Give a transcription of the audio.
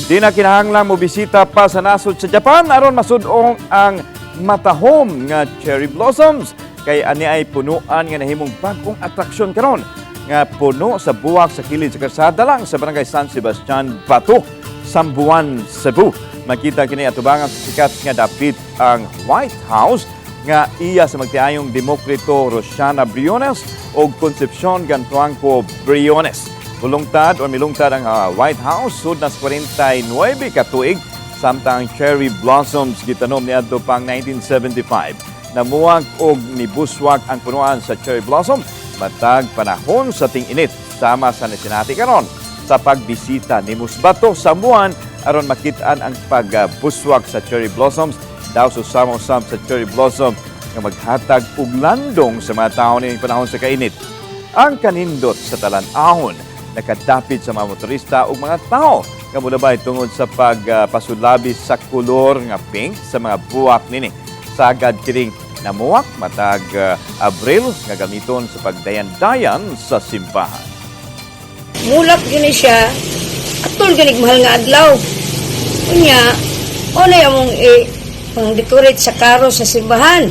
Di na kinahanglan mo bisita pa sa nasod sa Japan aron masud-ong ang matahom nga cherry blossoms, kay ani ay punuan nga nahimong bag-ong atraksyon karon nga puno sa buwak sa kilid sa kalsada lang sa Barangay San Sebastian, Bato, Samboan, Cebu. Makita kini atubangan sa sikat nga dapit ang White House nga iya sa magtiayong Democrito Rosiana Briones o Concepcion Gantuangco Briones. Bulungtad o milungtad ang White House sud nas 49 ka tuig, samtang ang cherry blossoms gitanom niadto pang 1975. Namuwag og nibuswag ang punuan sa cherry blossom matag panahon sa ting-init, sama sa nasinati karon sa pagbisita ni Musbato sa Samboan aron makit-an ang pagbuswag sa cherry blossoms. Daw susama usab sa cherry blossom nga maghatag og landong sa mga tao nining panahon sa kainit. Ang kanindot sa talan-ahon nakadapit sa mga motorista ug mga tao nga molabay tungod sa pagpasulabi sa kolor nga pink sa mga buwak nini. Sagad kining namuwak matag Abril nga gamiton sa pagdayan-dayan sa simbahan. Mulak gyud ni siya atol ganig mahal nga adlaw. Unya, unay among i pang decorate sa karo sa simbahan.